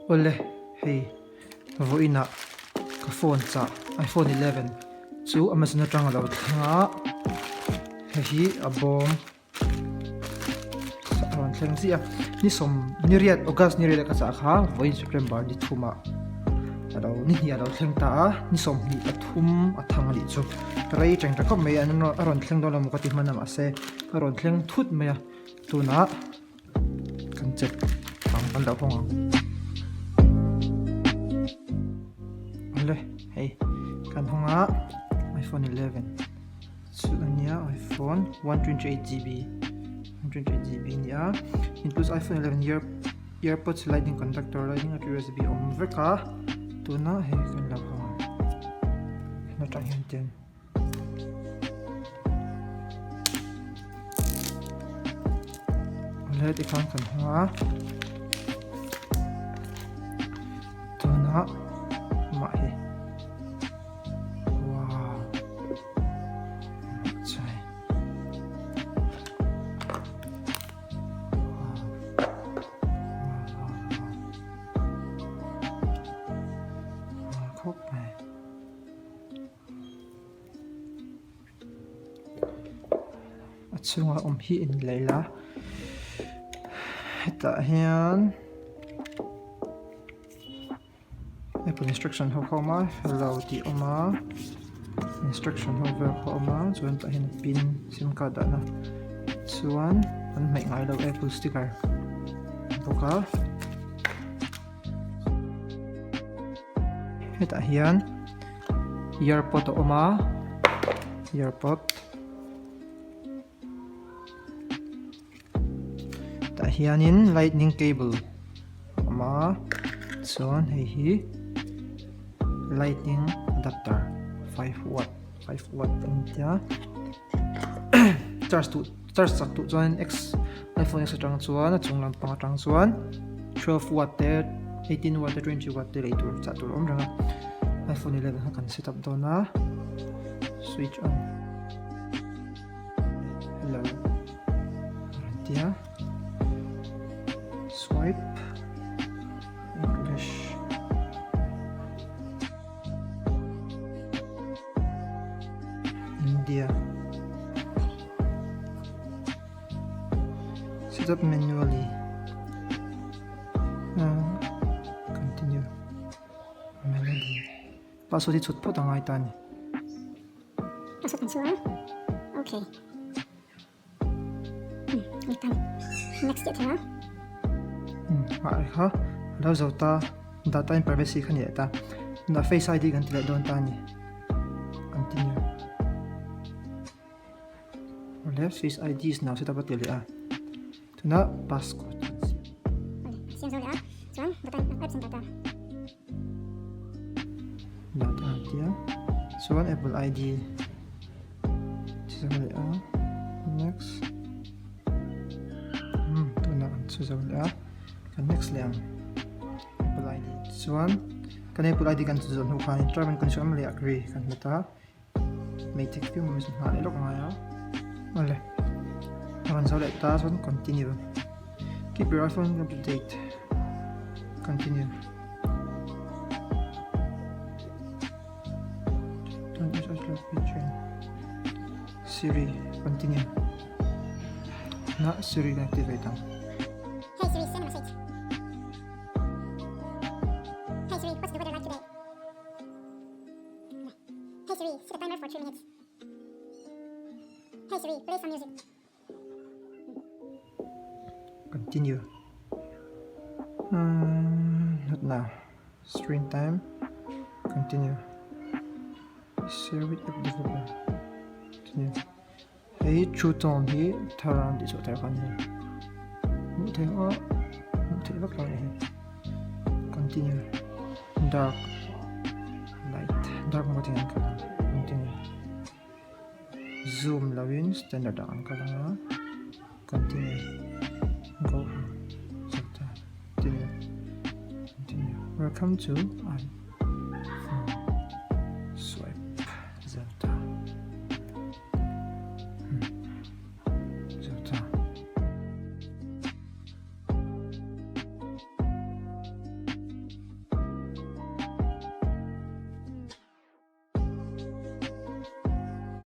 Awle hei vawiinah ka phone chah iPhone 11 chu Amazon atang a lo thleng a hei hi a bawm a rawn thleng chiah a ni sawm ni riat August ni riat a ka chah kha vawiin September ni thumah a lo ni hnih a lo thleng ta a ni sawmhnih pathum a thang a nih chu rei teng ta khawp mai a a rawn thleng dawn lo maw ka ti hman a mahse a rawn thleng thut mai a tunah. Kan check ang kan lo hawng ang. Awle hei kan hawng a iPhone 11 chu ania iPhone 128GB 128GB ania includes iPhone 11 ear earpods lightning conductor lightning at USB awm vek a tuna hei kan lo hawng ang atang hian ten Awle tikhan kan hawng a tunah mah hi wow chai wow wow wow wow khawp mai. A chhunga awm hi in lei la hetah hian apple instruction ho kha a awm a hello tih a awm a instruction ho vel kha a awm a chuan tah hian pin sim card dahna chuan an hmaih ngai lo apple sticker bawk a. Hetah hian earpod a awm a earpod tah hianin lightning cable a awm a chuan hei hi lightning adapter 5 watt 5 watt an tia charge duh charge chak duh chuan x iphone x atang chuan a chung lampang atang chuan 12 watt te 18 watt te 20 watt te lei tur chah tur a awm reng a iphone 11 kha kan set up dawn a switch on hello a rawn ti a swipe english India Set up manually uh, Continue Melody Password hi chhut phawt a ngai ta a ni. Password kan chhuah a Okay. Hmm, ni ta ni. Next tih a thei a. Hmm, a kha lo zo ta data in privacy kha ni leh ta. Na face ID kan ti leh dawn ta ni. Continue. Ole face ID is now set up a ti leh a. Tuna passcode kan siam. Ole, siam zo leh a. Chuan data apps in data. Data an ti a. Chuan Apple ID chi zo leh a. Next. Hmm, tunah kan chhu zo leh a. Kan next leh ang. Apple ID. Chuan kan Apple ID kan chhu zo hnu khan term and condition awm leh agree kan hmu ta. May take few moments nghah leh lawk a ngai a. Awle. A rawn zo leh ta chuan continue. Keep your iPhone up to date. Continue. Don't use iCloud feature. Siri, continue. Na Siri kan activate ang. Hey Siri, send a message. Hey Siri, what's the weather like today? Hey Siri, set a timer for 3 minutes. Hey Siri, play some music. Continue. Um, not now. Screen time. Continue. Share with app developer. Continue. Hei True Tone hi thar ang tih chhuah thar kha a ni. Hmuh theih ang a, hmuh theih vak lo a ni hei. Continue. Dark. Light. Dark mode in an kal ang. Continue. Zoom loin standard ah an kal ang a. Continue. Go. Continue. Continue. Welcome to i.